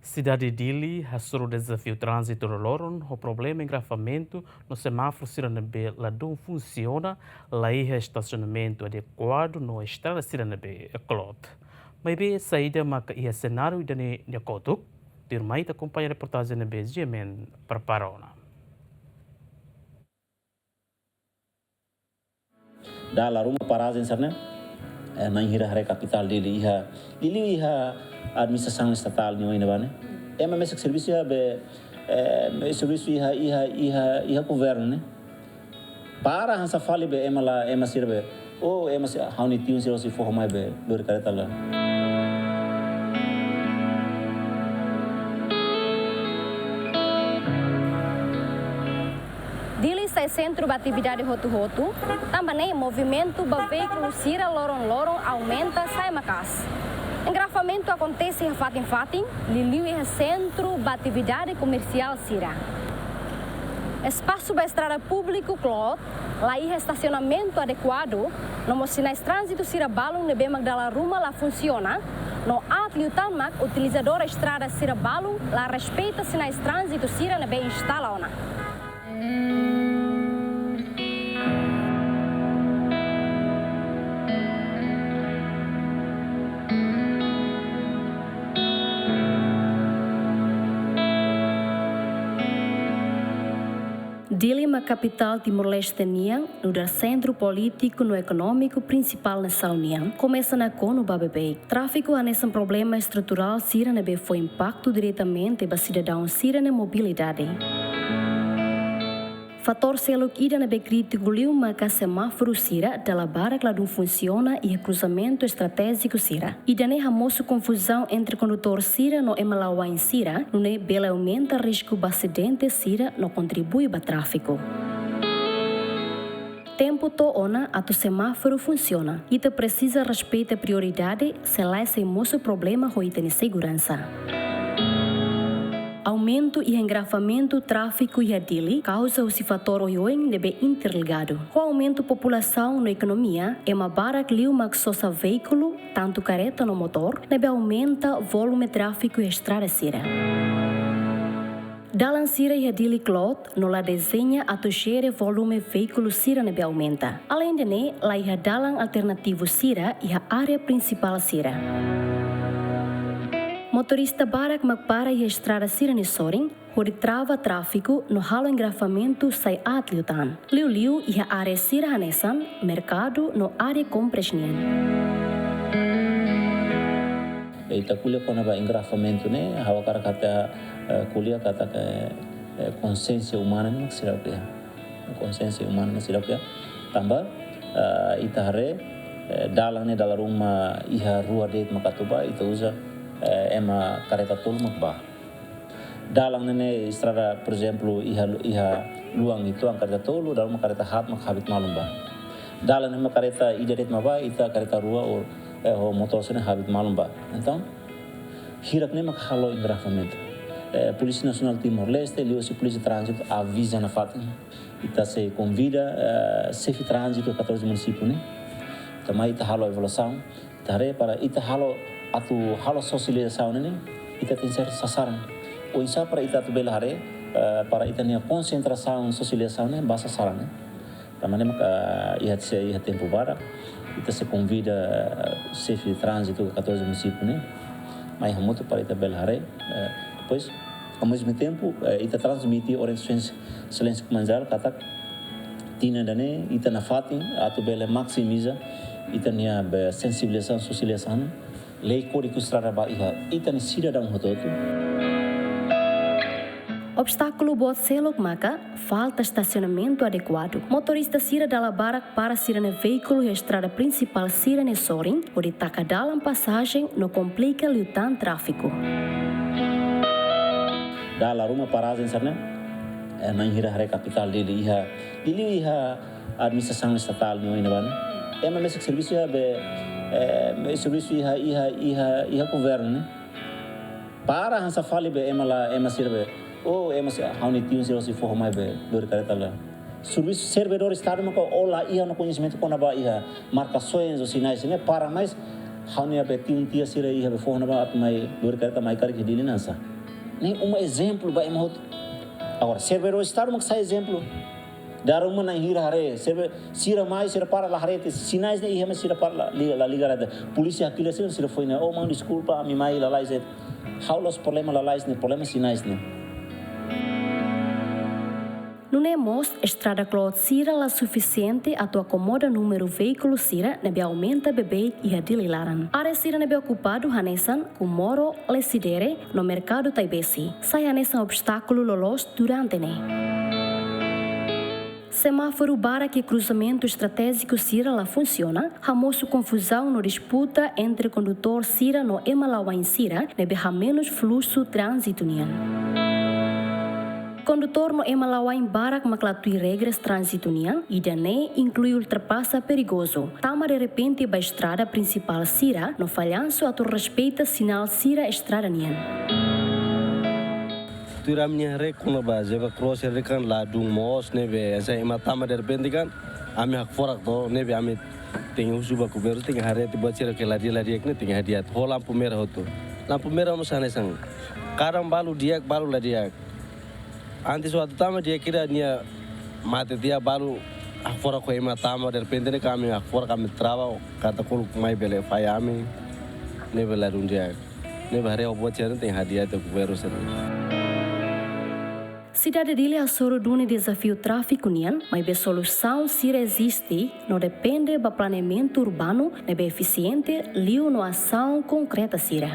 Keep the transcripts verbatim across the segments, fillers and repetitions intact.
Sidade Dili hasoru dezafiu tránzitu loroloron ho problema engarrafamentu no semáforu sira ne'ebé ladún funsiona, laiha estasionamentu adekuadu no estrada sira ne'ebé kloot. Maibé saida maka iha senáriu ida-ne'e nia kotuk? Tuirmai ita akompaña reportajen ne'ebé GMN prepara ona. Dala ruma parajen sira-ne'e, eh, na'in hira haree kapitál Dili iha, Dili iha administrasaun estatál nia oin ne'ebá ne'e. Ema mesak servisu iha be, eh, servisu iha, iha, iha, iha governu ne'e. Para hanesan fali be ema la, ema sira be, oh, ema sira, ha'u-nia tiun sira hosi foho mai be lori kareta la. Dili sai sentru ba atividade hotu-hotu, tanba ne'e movimentu ba veíkulu sira loron-loron aumenta sai maka'as. Engarrafamentu akontese iha fatin-fatin, liuliu iha sentru ba atividade komersiál sira. Espasu ba estrada públiku kloot, laiha estasionamentu adekuadu, no mós sinais tránzitu sira balun ne'ebé mak dala ruma la funsiona, no aat liután mak utilizadór estrada sira balun la respeita sinais tránzitu sira ne'ebé instala ona. Dili mak kapitál Timor-Leste nian, nu'udar sentru polítiku no ekonómiku prinsipál nasaun nian, komesa nakonu ba beibeik. Tráfiku hanesan problema estruturál sira ne'ebé fó impaktu diretamente ba sidadaun sira-nia mobilidade. Fatór seluk ida ne'ebé krítiku liu maka semáforu sira dala barak ladún funsiona iha kruzamentu estratéjiku sira. Ida-ne'e hamosu konfuzaun entre kondutór sira no ema la'o-ain sira, nune'e bele aumenta risku ba asidente sira no kontribui ba tráfiku. Tempu to'o ona atu semáforu funsiona. Ita presiza respeita prioridade, se lae sei mosu problema ho ita-nia seguransa. Aumentu iha engarrafamentu tráfiku iha Dili kauza husi fatór oioin ne'ebé interligadu. Ho aumentu populasaun no ekonomia, ema barak liu mak sosa veíkulu, tantu kareta no motór, ne'ebé aumenta volume tráfiku iha estrada sira. Dalan sira iha Dili kloot, no la dezeña atu jere volume veíkulu sira ne'ebé aumenta. Aleinde ne'e, laiha dalan alternativu sira iha área prinsipál sira. Motorista barak mak para iha estrada sira-nia sorin, hodi trava tráfiku no halo engarrafamentu sai aat liután. Liuliu iha área sira hanesan merkadu no área kompras nian. Ita ko'alia kona-ba engarrafamentu ne'e, ha'u hakarak atu, eh, ko'alia katak, eh, konsiénsia umana ne'e seidauk iha. Konsiénsia umana ne'e seidauk iha. Tanba, eh, ita haree, eh, dalan ne'e dala ruma iha rua de'it mak atu bá, ita uza, eh, ema kareta tolu mak bá. Dalan ne'e ne'e estrada, por ezemplu, iha, iha luan uitoan kareta tolu, dala ruma kareta haat mak habit malun bá. Dalan ne'e mak kareta ida de'it mak bá, ita kareta rua ou, eh, ho motór sira-ne'e habit malun bá. Entaun, hirak ne'e mak halo engarrafamentu. Eh, Polísia Nasionál Timor-Leste, liuhusi Polísia Tránzitu, aviza nafatin. Ita sei konvida, eh, xefe tránzitu katorze munisípiu ne'e. Tanba ita halo avaliasaun, ita haree para ita halo, atu halo sosializasaun ne'e, ita tenke ser sasaran. Oinsá para ita atu bele haree, eh, para ita-nia konsentrasaun sosializasaun ne'e ba sasaran ne'e. Tanba ne'e maka, eh, iha se, iha tempu badak, ita sei konvida, eh, xefe tránzitu katorze munisípiu ne'e mai hamutuk para ita bele haree. Eh, depois, ao mesmo tempo, eh, ita transmite orientasaun Exelénsia Komandu Jerál katak tinan ida-ne'e ita nafatin atu bele maksimiza ita-nia be sensibilizasaun, sosializasaun, lei Kódigu Estrada ba iha ita-nia sidadaun hotu-hotu. Obstákulu boot seluk maka falta estasionamentu adekuadu. Motorista sira dala barak para sira-nia veíkulu iha estrada prinsipál sira-nia sorin, hodi taka dalan pasajen no komplika liután tráfiku. Dala ruma parajen sira-ne'e, eh, na'in hira haree kapitál Dili iha, Dili iha administrasaun estatál nia oin ne'ebá ne'e. Ema mesak servisu iha be, eh, servisu iha, iha, iha, iha governu ne'e. Para hanesan fali be ema la, ema sira be, oh, ema sira, ha'u-nia tiun sira hosi foho mai be lori kareta la. Servisu servidór Estadu maka ó la iha ona koñesimentu kona-ba iha markasoens ou sinais ne'e, para mais ha'u-nia be tiun tiha sira iha be foho ne'ebá atu mai lori kareta mai karik iha Dili hanesan. Ne'e uma ezemplu ba ema hotu. Agora, servidór Estadu mak sai ezemplu. Dala ruma na'in hira haree, serve-, sira mai, sira para la haree, sinais ne'e iha, mas sira para la, li-, la liga nada. Polísia hakilar sira, sira foin ne'e: "Oh, maun, deskulpa, ami mai lalais." Ha'u la'ós problema lalais ne'e, problema sinais ne'e. Nune'e mós, estrada kloot sira la sufisiente atu akomoda númeru veíkulu sira ne'ebé aumenta beibeik iha Dili laran. Área sira ne'ebé okupadu hanesan Comoro, Lecidere, no Merkadu Taibesi, sai hanesan obstákulu loloos durante ne'e. Semáforu barak iha kruzamentu estratéjiku sira la funsiona, hamosu konfuzaun no disputa entre kondutór sira no ema la'o-ain sira ne'ebé hamenus fluxu tránzitu nian. Kondutór no ema la'o-ain barak mak la tuir regras tránzitu nian, ida-ne'e inklui ultrapasa perigozu, tama derrepente ba estrada prinsipál sira no fallansu atu respeita sinál sira estrada nian. Tuir ami-nia haree kona-ba zebra cross ne'e kan ladún moos ne'ebé, hanesan ema tama derrepente kan, ami hakfodak to, ne'ebé ami tenke husu ba governu, tenke haree tiha buat sira ke la di'ak, la di'ak ne'e tenke hadi'a. Ho lampu merah hotu. Lampu merah mós hanesan. Kadang balu di'ak, balu la di'ak. Antes waktu tama di'ak, kira nia mate tiha, balu hakfodak ho ema tama derrepente ne'e, ami hakfodak, ami trava, katak uluk mai bele falla ami, ne'ebé ladún di'ak. Ne'ebé haree ho buat sira-ne'e tenke hadi'a tiha governu sira. Sidade Dili hasoru duni dezafiu tráfiku nian, maibé solusaun sira eziste no depende ba planeamentu urbanu ne'ebé efisiente, liu no asaun konkreta sira.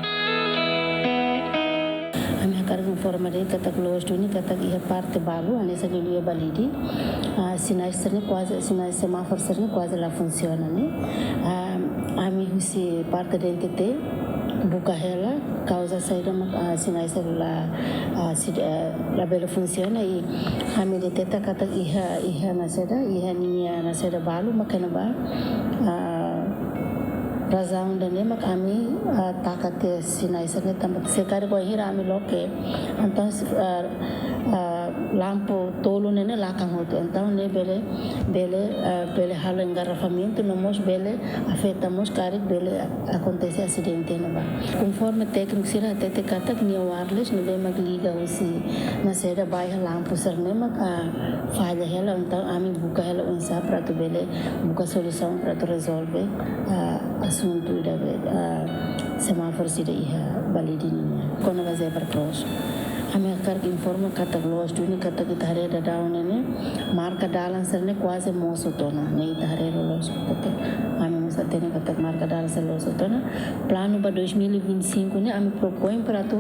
Ami hakarak informa de'it katak loos duni katak iha parte balu, hanesan liuliu iha Balide, ah, sinais sira-ne'e kuaze, sinais semáforu sira-ne'e kuaze la funsiona ne'e. Ah, ami husi parte D N T T buka hela kauza saida mak, ah, sinais sira la, ah, sid-, ah, la bele funsiona i ami deteta katak iha, iha nasaida, iha ninia nasaida balu mak kona-ba, ah, razaun ida-ne'e mak ami, ah, taka tiha sinais sira-ne'e tanba se karik bainhira ami loke, entaun, ah, ah, lampu tolu ne'e ne'e lakan hotu. Entaun ne'e bele, bele, ah, bele halo engarrafamentu no mós bele afeta mós karik bele a-, akontese asidente ne'ebá. Konforme tékniku sira hatete katak nia wireless ne'ebé mak liga husi nasaida ba iha lampu sira-ne'e mak, ah, falla hela, entaun ami buka hela oinsá para atu bele buka solusaun para atu rezolve, ah, asuntu ida be, ah, semáforu sira iha Balide nian. Kona-ba zebra cross. Ami hakarak informa katak loos duni katak ita haree daudaun ne'e ne'e, marka dalan sira-ne'e kuaze moos hotu ona, ne'e ita haree loos katak. Ami mós hatene katak marka dalan sira loos hotu ona. Planu ba dois mil e vinte e cinco ne'e ami propoin para atu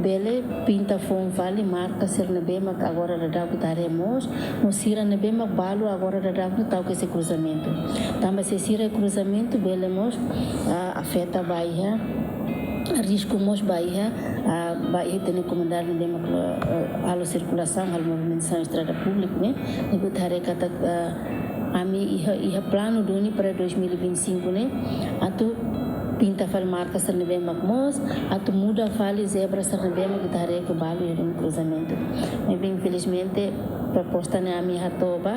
bele pinta foun fali marka sira ne'ebé mak agora daudaun ita haree moos, no sira ne'ebé mak balu agora daudaun ne'e tau ke sei kruzamentu. Tanba se sira iha kruzamentu bele mós, ah, afeta ba iha, risku mós ba iha, ah, ba iha ita-nia komunidade ne'ebé mak, ah, halo sirkulasaun, halo movimentasaun estrada públiku ne'e. Ne'ebé ita haree katak, ah, ami iha, iha planu duni para dois mil e vinte e cinco ne'e atu pinta fali marka sira ne'ebé mak moos, atu muda fali zebra sira ne'ebé mak ita haree ke balu iha duni kruzamentu. Maibé infelizmente proposta ne'e ami hato'o ba,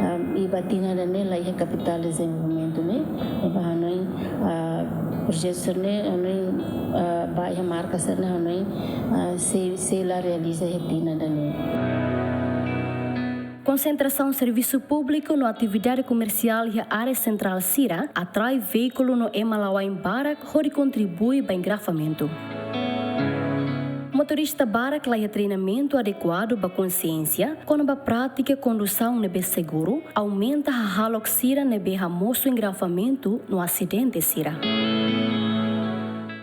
ah, i ba tinan ida-ne'e la iha kapitál dezenvolvimentu ne'e, i ba hanoin, ah, projetu sira-ne'e, hanoin, ah, ba iha marka sira-ne'e, hanoin, ah, sei, sei la realiza iha tinan ida-ne'e. Konsentrasaun servisu públiku no atividade komersiál iha área sentrál sira atrai veíkulu no ema la'o-ain barak hodi kontribui ba engarrafamentu. Motorista barak la iha treinamentu adekuadu ba konsiénsia kona-ba prátika kondusaun ne'ebé seguru, aumenta hahalok sira ne'ebé hamosu engarrafamentu no asidente sira.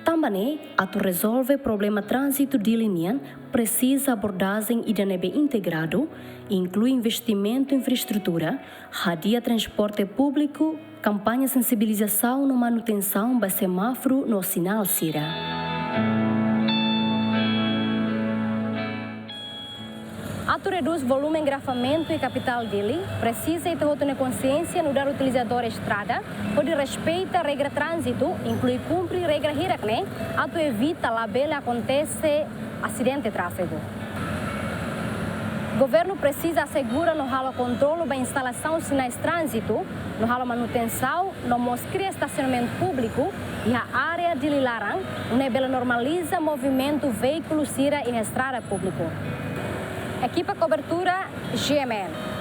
Tanba ne'e, atu rezolve problema tránzitu Dili nian, presiza abordajen ida ne'ebé integradu, inklui investimentu infraestrutura, hadi'a transporte públiku, kampaña sensibilizasaun no manutensaun ba semáforu no sinál sira. Atu redús volume engarrafamentu iha kapitál Dili, presiza ita hotu nia konsiénsia nu'udar utilizadór estrada, hodi respeita regra tránzitu, inklui kumpre regra hirak-ne'e, atu evita labele akontese asidente tráfegu. Governu presiza asegura no halo kontrolu ba instalasaun sinais tránzitu, no halo manutensaun, no mós kria estasionamentu públiku, Iha área Dili laran, nune'e bele normaliza movimentu veíkulu sira iha estrada públiku. Ekipa kobertura, G M N.